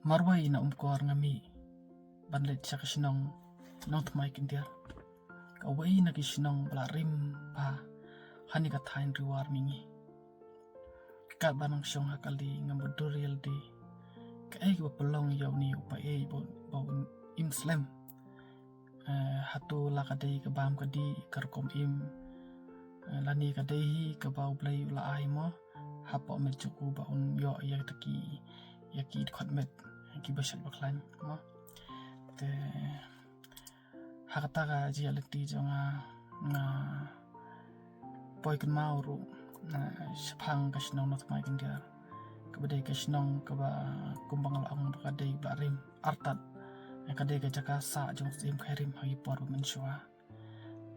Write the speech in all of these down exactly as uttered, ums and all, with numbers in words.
Marwei na Umkor nga mih ban leit sha ka shnong Nongthymmai Kyndiar, kawei na ki shnong ba la rim bha ha kane ka thaiñ Ri War mihngi. Katba nang shong ha kali nga mutdur ïalade kaei kaba pynlong ïa une u paieid ba, ba un im slem. Eh, hato la ka dei ka bam ka dih, ka rukom im, eh, lane ka dei hi kaba U Blei u la ai mo hapoh met jong u ba un ïoh ïa kita ki, ïa ki dkhot met kiba shait ba khlaiñ mo. Te ha kata ka jingïaid lynti jong nga, nga poi kynmaw ruh, eh, shaphang ka shnong Nongthymmai Kyndiar, kaba dei ka shnong kaba kumba nga la ong ba ka dei ba la rim artat, eh, ka dei ka jaka sah jong u Syiem Khyrim ha ki por ba mynshuwa.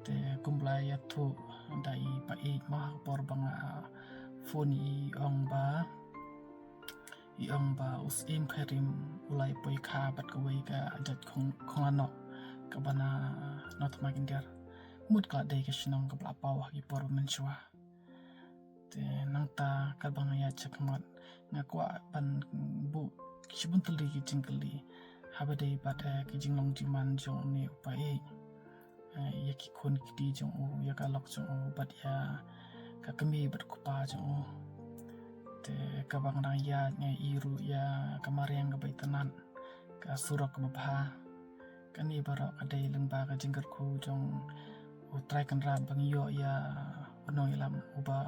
Te kumba la ïathuh da i paieid mo ha ka por ba nga phone i ong ba i ong ba u Syiem Khyrim u la ïa poi kha bad kawei ka jait khong, khong lanok kaba na Nongthymmai Kyndiar. Mut ka la dei ka shnong kaba la paw ha ki por ba mynshuwa. Te nangta katba nga ïaid shakhmat nga kwah ban buh shibun tylli ki jingkylli haba dei bad, eh, ki jinglong jingman jong une u paieid. Eh, ïa ki khun ki kti jong u, ïa ka lok jong u bad ïa ka kmie bad kpa jong u. Te kaba nga dang ïaid nga ïohi ruh ïa ka mariang kaba itynnad, ka surok kaba bha. Kane baroh ka dei lyngba ka jingkyrkhu jong U Trai Kynrad ba ngi ïoh ïa u nongïalam uba,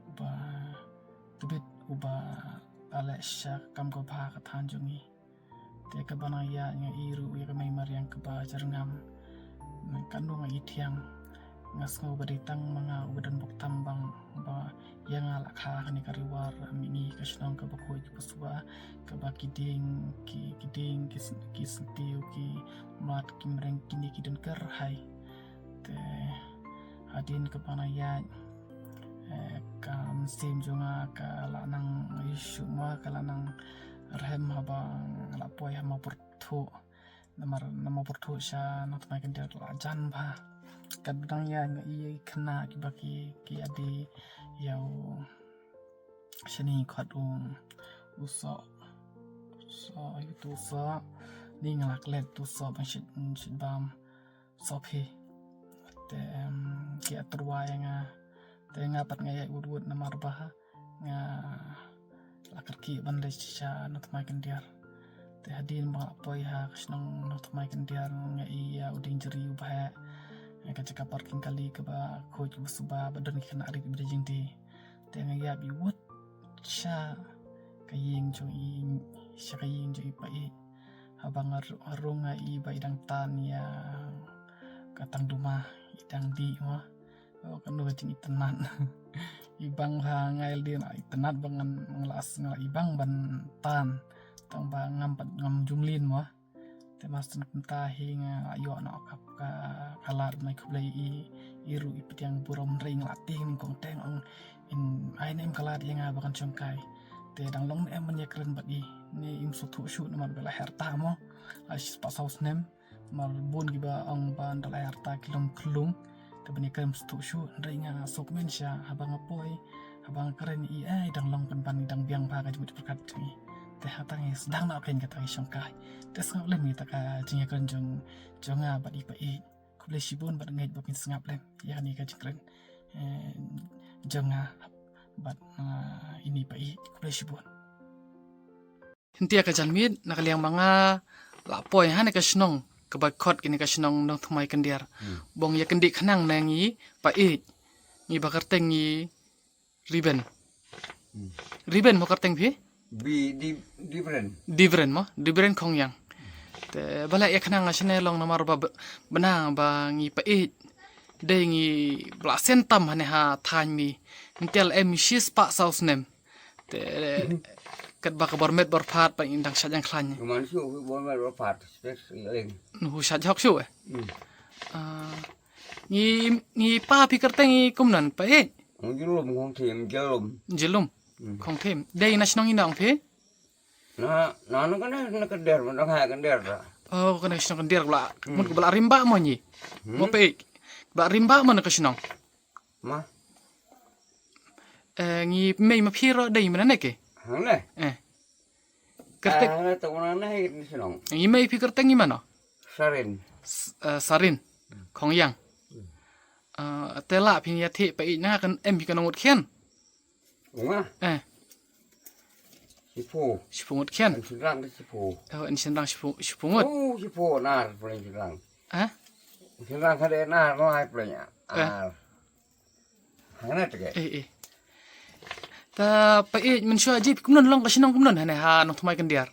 uba tbit, uba la leh shisha ka kam kaba bha ha ka thaiñ jong ngi. Te kaba nga ïaid nga ïohi ruh ïa ka mei mariang kaba jyrngam. Katno nga ithiang. Nga sngew ba dei tang ma nga uba don bok tam bang ba ïa nga la kha ha kane ka Ri War mihngi, ka shnong kaba khuid kaba suba, kaba ki dieng, ki, ki dieng, ki s-, ki syntiew, ki mlad, ki mreng, kine ki don kyrhai. Te hadien kaba nga ïaid, eh, ka mynsiem jong nga ka la nang ïashuh mo, ka la nang rhem haba nga la poi ha Mawpyrthuh. Namar na Mawpyrthuh sha Nongthymmai Kyndiar ka la jan bha. Katba dang ïaid nga ïohi khynnah kiba ki, ki ïadie ïa u, shane khot u, u soh, soh, ïa uto u soh. Ni nga la klet uto u soh ban shit, shit bam. Soh phi. Te, em, ki ïatyrwa ïa nga. Te nga pat nga ïaid wut wut namar ba nga la kyrkieh ban leit sha Nongthymmai Kyndiar. Te hadien ba nga la poi ha ka shnong Nongthymmai Kyndiar nga ïohi ïa u dieng jri uba heh. Ïa ka jaka parking kali kaba khuid kaba suba ba don ki khynnah rit ba dei jingdie. Te nga ïaid wut sha ka ïing jong i, sha ka ïing jong i paieid. Haba nga ru-, rung nga ïohi ba i dang tan ïa ka tang duma, i dang dih mo. Oh, kano ka jingitynnad. I bang ba nga ïalade nga itynnad ba ngan, nga la s-, nga la i bang ban tan. Tang ba ngam pat, ngam ju mlien mo. Te mar shen kumta hi nga la ïoh noh ka, ka, ka lad, mai khublei i, i ruh i pdiang burom, hynrei nga la tieng nyngkong teng, ong, in ai ne em ka lad ïa nga ba kan shong kai. Te dang long ne em ban ïakren bad i, ne im sngewthuh shuh namar ba la her ta mo. La shispah saw snem. Namar bun kiba ong ba ynda la her ta ki long khyllung. Te ban ïakren sngewthuh shuh, hynrei nga sngewkmen shisha haba nga poi, haba nga kren i, eh, i dang long pynban, i dang biang bha ka jingmut jingpyrkhat jong i. Te hata ngi sdang noh kein kata ngi shong kai. Te sngap lem ïa kata ka jingïakren jong, jong nga bad i paieid. Khublei shibun bad ngeit ba phin sngap lem ïa kane ka jingkren, eh, jong nga bad, eh, ine i paieid. Khublei shibun. Hynrei ka janmiet na ka liang ba nga la poi ha kane ka shnong kaba khot kane ka shnong Nongthymmai Kyndiar. Hmm. Ba ong ïa kyndit khnang na ngi paieid. Ngi ba kyrteng ngi Riben. Hmm. Riben mo kyrteng phi? Bi, di, Dibren. Dibren mo, Dibren Khongïang. Te ba la ïa khnang nga shane long namar ba b-, bnang ba ngi paieid. Dei ngi ba la shen tam hane ha thaiñ mi. Ntel em shispah saw snem. Te katba ka bor met bor phad ba in dang shait jang khlaiñ. Kuman shu bor met bor phad, space leng. Nu shait hok shu eh. Hmm. Ah, ngi, ngi pa phi kyrteng ngi kumno paieid. Ngi Jyllum Khongthim, Jyllum. Jyllum. Hmm. Khongthim. Dei na shnong ina ong phi? Na, na, na kane, na Kyndiar, na dang ha Kyndiar ta. Oh, kane shnong Kyndiar bla. Hmm. Mut bla rim ba mo ngi. Hmm? Mo paieid. Bla rim ba mo na ka shnong. Ma. Eh, ngi mei ma phi ruh dei mynne ne ke? Hangne. Eh. Kyrteng. Ah, na tong na na hi ni sinong. Ngi mei phi kyrteng ngi mano? Sarin. S-, eh, Sarin. Khongyang. Ah, te la phi ïa thik pa i na kan em phi kan ngut khian. Nga. Eh. Sipu. Sipu ngut khian. An sinrang de sipu. Oh, an sinrang sipu, sipu ngut. Oh, sipu nar paling sinrang. Eh? Sinrang kade nar no ai paling. Eh. Ah. Hangna te ke. Eh, eh. Ta pa i mynshuwa ji kumnon long ka shnong kumnon hane ha Nongthymmai Khyndiat.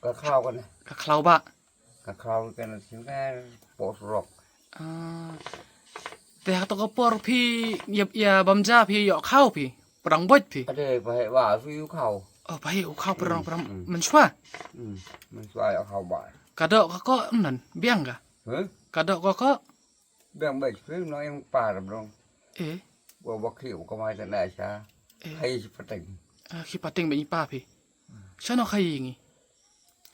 Ka khlaw kane. Ka khlaw ba. Ka khlaw kane shuwa po surok. Ah. Te ha to ka por phi ïa, ïa bam ja phi ïoh khaw phi. Prang boj phi. Ade ba he ba phi ïoh khaw. Oh, ba he ïoh khaw prang, hmm, prang, hmm, mynshuwa. Hmm. Mynshuwa ïoh khaw ba. Ka dok ka ko nan biang ka. Huh? Ka dok ka ko. Biang bej phi no ïa pa ram dong. Eh. Ba ba khi u kamai ta na sha. Eh. Hai si pateng. Ah, khi pateng ba i pa phi. Sha no khai ngi.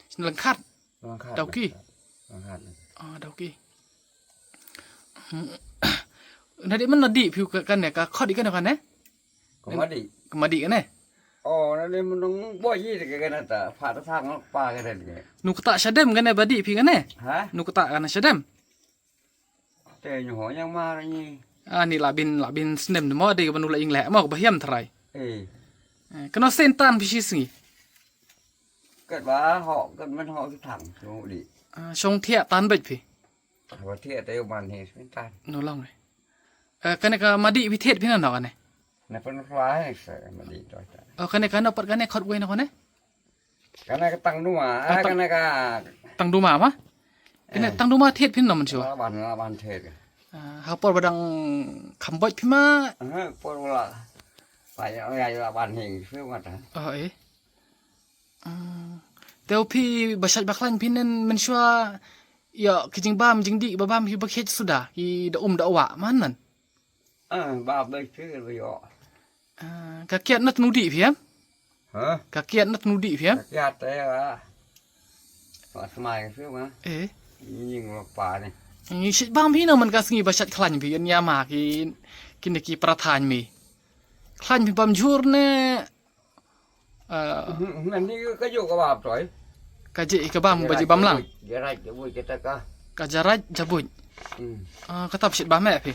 Sha Langkhat. Langkhat. Dawki. Langkhat. Ah, Dawki. Hmm. Na di man na di phi ka kane ka khot i kane kane. Ka madi. Ka madi kane. Oh, na di man dong bo yi de kane ta. Pha ta thang pa kane. Nu kata shadem kane ba di phi kane. Ha? Nu kata kane shadem. Te nyu ho nyang mar ni. Ah, ni la bin, la bin snem mo de ban u la ing le mo ba hiam trai. Eh. Eh, kano sen tan phi shi sngi. Kat ba ho, kat man ho ki thang, so di. Ah, shong thiah tan bej phi. Ba thiah te man he sen tan. No long eh. Eh, kane ka madi phi thiat phi na no kane. Na pan fly sa madi to ta. Oh, kane kano pat kane khot wei no kane. Kane ka tang duma, ah, tang, kane ka tang duma ma? Kane, eh, tang duma thied phin no mynshuwa. La ban, la ban thied. Ah, ha por ba dang kham boj phi ma? Ah, por la. Pa ya ya la ban hing phi ma ta. Oh, eh. Ah, te phi ba shait ba khlaiñ phi nen mynshuwa ïa ki jingbam jingdih ba bam phi ba khiet suda ki da um da wa man nan. Ah, ba ba phi ba yo. Ah, ka kiat na tnu dih phi em? Ha? Ka kiat na tnu dih phi em? Ka kiat te ba. Ba smai phi ma. Eh. Nying lo pa ni. Ngi shit bam phi na man ka sngi ba shat khlaiñ phi ïa ma ki, kine ki prathan mi. Khlaiñ phi bam jhur ne. Ah. Mhm, nan ni ka ju ka bam toi. Ka ji ka bam ba ji bam lang. Jaraj jabuj kita ka. Ka jaraj jabuj. Hmm. Ah, ka tap shit bam eh phi.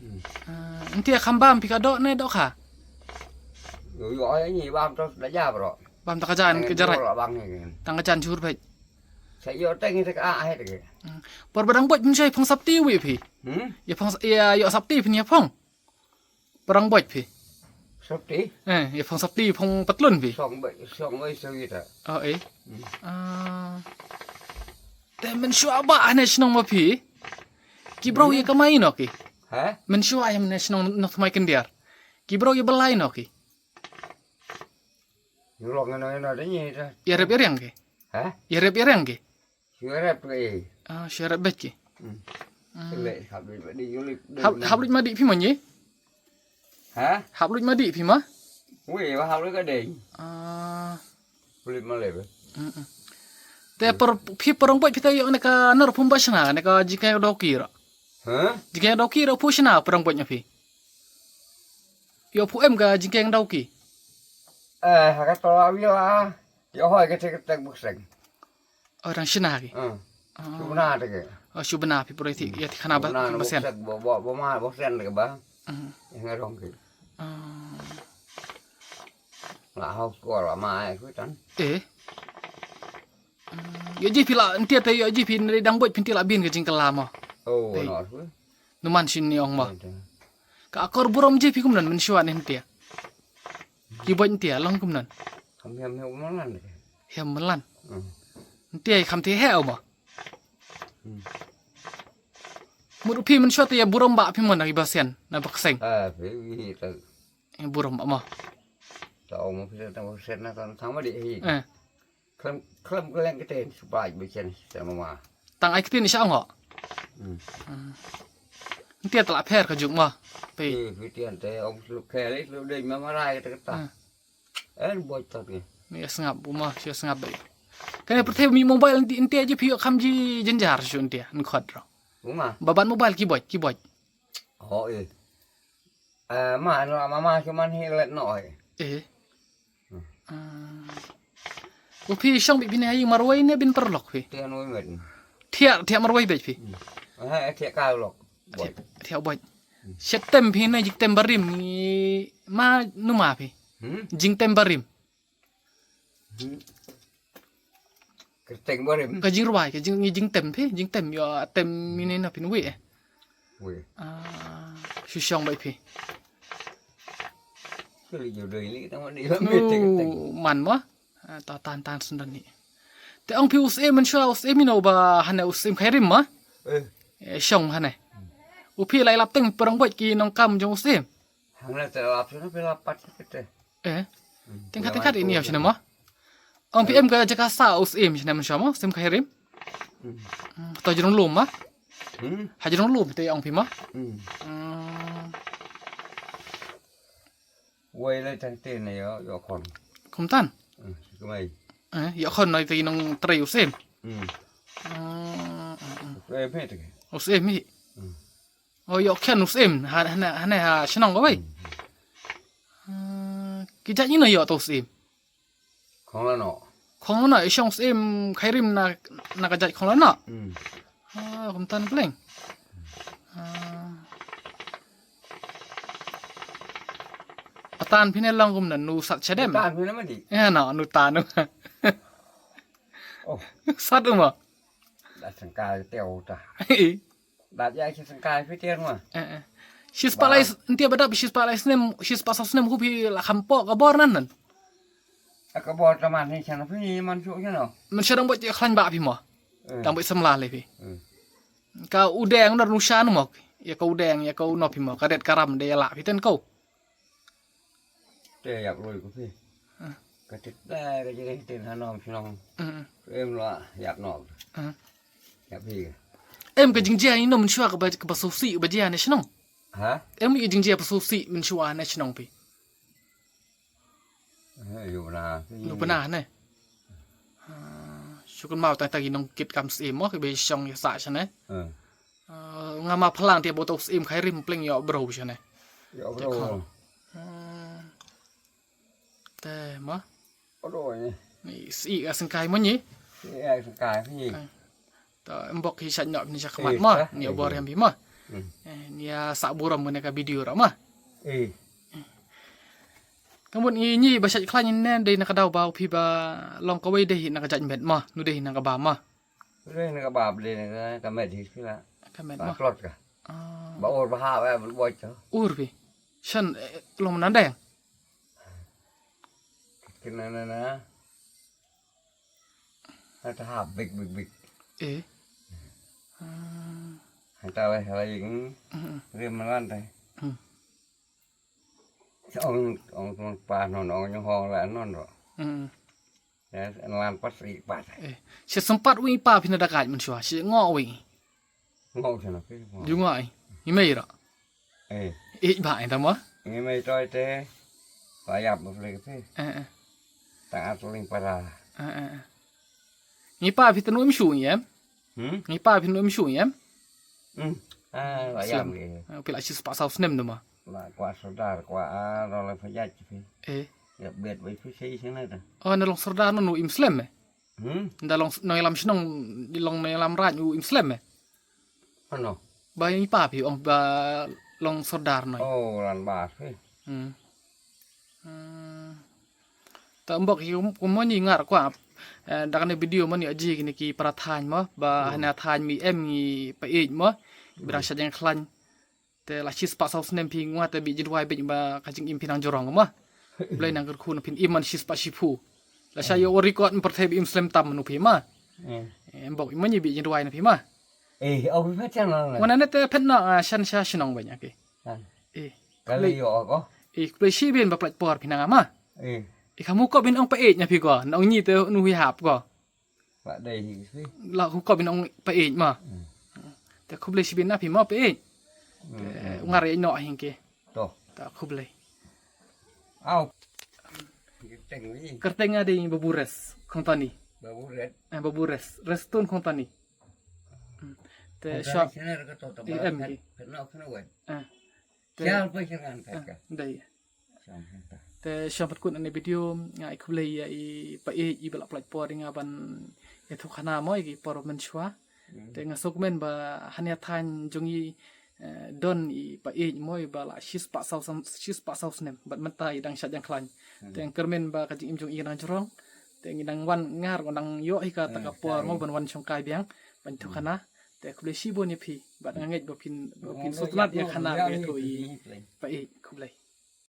Hmm. Ah, nti kham bam phi ka dok ne dok ha. Yo yo ai ni bam to da ja bro. Bam ta ka jan ka jaraj. Bang ni. Tang ka jan jhur bej. Sa yo teng ni ka ai te. Hmm. Por ba dang boj phi shai phong sapti wi phi. Hmm? Ïa phong ïa yo sapti phi ïa phong. Prang boj phi. Sopti? Eh, ïa phong sopti phong patlun phi. Song bai, song bai song ita. Oh, eh. Hmm. Ah. Te mynshuwa ba hane shnong ma phi. Ki bro, hmm, ïa kamai no ki. Ha? Mynshuwa ïa hane shnong no tmai kendiar. Ki bro ïa balai no ki. Nulok ngano ngano de ni ta. Ïa rep ïa riang ki. Ha? Ïa rep ïa riang ki. Shu rep ki. Ah, shu rep bej ki. Hmm. Hmm. Le hap luj madi yuli. Hap, hap luj madi phi mo ni? Ha? Hap luj madi phi ma? Wi, hap luj ka dei. Ah. Luj ma le be. Hmm, hmm. Te por phi porong boj phi ta yo ne ka nar pum ba shna ne ka jingkeng doki ra. Ha? Jingkeng doki ra pu shna porong boj phi. Yo pu em ka jingkeng doki. Eh, ha ka to awi la. Yo hoi ka te ka tek buk seng. Oh, dang shna ki? Hmm. Ah. Shu bna te ke. Oh, shu bna phi pura ti, hmm, ya ti khana ba, shu bna ba sen. Ba, ba, ba ma, ba sen te ke ba. Hmm. Yang rong ki. Ah. La hau skor la ma ai ku tan. Eh. Hmm. Yo ji phi la, nti te yo ji phi ne dang boj phi nti la bin ka jingkela mo. Oh, eh, no. Numan shin ni ong mo. Ada. Ka akor burom ji phi kumnan mynshuwa ne nti. Ki boj nti long kumnan. Kham hiam hiam kumnan. Hiam mlan. Hmm. Nti kham te he mo. Hmm. Mut phi mynshuwa te ïa burom ba phi mon na ki ba sen, na ba kseng. Ah, phi, phi, ta. Ïa burom ba mo. Ta ong phi ta ba sen na ta thang ma di hi. Eh. Khlem, khlem khlem keten, subai ba chen, ta ma ma. Tang ai keten sha ngo. Hmm. Hmm. Ntia tla pher ka juk mo. Phi. Phi, phi tian te ong slu khe le, slu dei ma ma rai ta ta. Hmm. En boj ta ke. Ni sngap bu ma, sngap bai. Kane pyrthei mi mobile nti, ntia ji phi kham ji jenjar shu ntia, nkhot ro. Bu ma. Ba ban mobile ki boj, ki boj. Oh, eh. Eh, ma, no, ma, ma, cuman hi let no, eh. Eh. Hmm. Ah. U phi shong beit phi ne ha ïing marwei ne bin paralok phi? Thiah marwei beit phi? Thiah marwei beit phi? Thiah ka lok. Thiah, thiah beit. Shet tem phi ne jingtem barim ngi ma numa phi? Jingtem barim. Kyrteng barim. Ka jingrwai, ka jing, ngi jingtem phi, jingtem ïoh tem ine na phin wei eh. Wei. Ah, shu shong beit phi. Kali jodoi ni kita mani. Nu man mo. Ah, ta tan tan sendan ni. Te ong phi u Syiem mynshuwa u Syiem ino ba hane u Syiem Khairim mo. Eh. Eh, shong hane. U phi lai lap teng parang beit ki nongkam jong u Syiem. Hang na te lap shuwa phi lap pat kita. Eh. Tengkat tengkat ini ya shuwa mo. Ong phi em ka jaka sa u Syiem shuwa mynshuwa mo, Syiem Khairim. To jrong lum mo. Ha jrong lum te ong phi mo. Wei la tang te na yo yo kon. Kumtan. Kumai. Eh, yo kon na te nong trei u Syiem. Wei me te. U Syiem hi. Oh, yo kon u Syiem ha ha ha shnong ko wei. Ki jait ino yo to u Syiem. Khonglano. Khonglano, i shong Syiem Khairim na, na ka jait Khonglano. Ah, kumtan pleng. Ah. Patan phi ne long kumno nu sat shadem. Patan phi ne madi. Eh, no, nu tanu. Oh. Sat uma. Da sengkal teo ta. Dat ya shi sengkai phi tiar ma. Eh, eh. Shispah lai s-, ntia badap shispah lai snem, shispah saw snem hu phi la kham pok ka bor nan nan. Ka bor taman ni shano phi ni man shu shano. Man shadang bot ya khlaiñ ba phi mo. Tang bot samla le phi. Ka u deng nar nu shan mok. Ya ka u deng, ya ka u no phi mo. Ka det ka ram de ya la phi ten ko. Te yap lui ko phi. Ka tit da ka jere tin hanom shnong. Em la yap nok. Yap phi. Em ka jingjia ino mynshuwa ka ba, ka ba sosi ba jia ne shnong. Ha? Em ka jingjia ba sosi mynshuwa ne shnong phi. Yu na. Yu na ne. Shukun mau tang tang inong kit kam si mo ka ba shong ya sa shane. Nga ma phalang te boto Syiem Khairim pleng yo bro shane. Yo bro. Te ma. Odo ni. Ni si ka sengkai mo ni. Si ka sengkai ni. Ta mbok hi shat nyok ni sha khmat ma. Ni obor yang bi ma. Ni ya sa buram ne ka video ra ma. Eh. Ka mut ni ni ba shat khlaiñ ne dei na ka daw ba u phi ba long kawei dei na ka jait met ma. Nu dei na ka ba ma. Re na ka bap de na ka met hi phi la. Ka met ma. Klot ka. Ba ur ba ha ba bun boi ka. Ur phi. Shan long na deng. Kina na na. Na ta ha big big big. Eh. Ha ta le ha le. Re ma lan ta. Ong ong ong pa non ong nyong hong la non ro. Lan pas i pa. Shi sempat wi pa phi na dakai mynshuwa shi ngo wi. Ngo shi na phi. Ju ngo i. I mei ro. Eh. I ba i ta mo. I mei toi te. Pa yap ba phi ke phi. Eh eh. Ta at ling para. Eh eh. Ngi pa phi tanu im shu ngi em. Hmm? Ngi pa phi tanu im shu ngi em. Hmm. Ah, la yam ngi. Phi la shi spah saw snem duma. La kwa sordar kwa a ro la phi jat phi. Eh. Ya bet bai phi sei sene ta. Oh, na long sordar no im slem eh. Hmm? Nda long nong ilam shnong long nong ilam raj u im slem eh. Ano. Ba ngi pa phi ong ba long sordar no. Oh, lan ba phi. Hmm. Hmm. Ta mbok hi kum mo ni ngar kwa. Eh, da kane video mo ni aji kini ki para thain mo ba hana thain mi em ngi pa ej mo. Bra sha jeng khlaiñ. Te la shi spah saw snem phi ngwa te bi jidwai bi ba ka jing im phi nang jorong mo. Blai nang ker khun phin im man shi spah shi phu. La sha yo record per the bi im slem tam nu phi ma. Eh, mbok mo ni bi jidwai na phi ma. Eh, au phi phet shan na. Wana ne te phet na shan sha shnong ba nya ke. Eh. Kali yo ko. Eh, khublei shibin ba plat por phi nang ma. Eh. Eh, kamu ko bin ong pa ej na phi ko. Na ong ni te nu hi hap ko. Ba dei hi si. La hu ko bin ong pa ej ma. Te khublei shibin na phi ma pa ej. Te ngar ej no hin ke. To. Ta khublei. Au. Kerteng ni. Kerteng ada ni babures kontani. Babures. Eh, babures. Restun kontani. Te shwa. Em ki. Kena kena wet. Eh. Te. Sial pa siaran ka. Dai. Sial pa. Te sha pat kut ane video nga ai khublei ïa i pa ïeit i ba la pynlait por ïa nga ban ïathuh khana mo ïa ki por mynshuwa. Te nga sngewkmen ba hane thaiñ jong i, eh, don i pa ïeit mo i ba la shispah saw sam- shispah saw snem bad mynta i dang shad dang khlaiñ. Te nga kyrmen ba ka jingim jong i ka dang jrong. Te ngi dang wan ngar ngi dang ïoh hi kata ka por mo ban wan shongkai biang ban ïathuh khana. Te khublei shibun ïa phi bad nga ngeit ba phin ba phin sngewtynnat ïa khana ba ïathuh i pa ïeit. Khublei.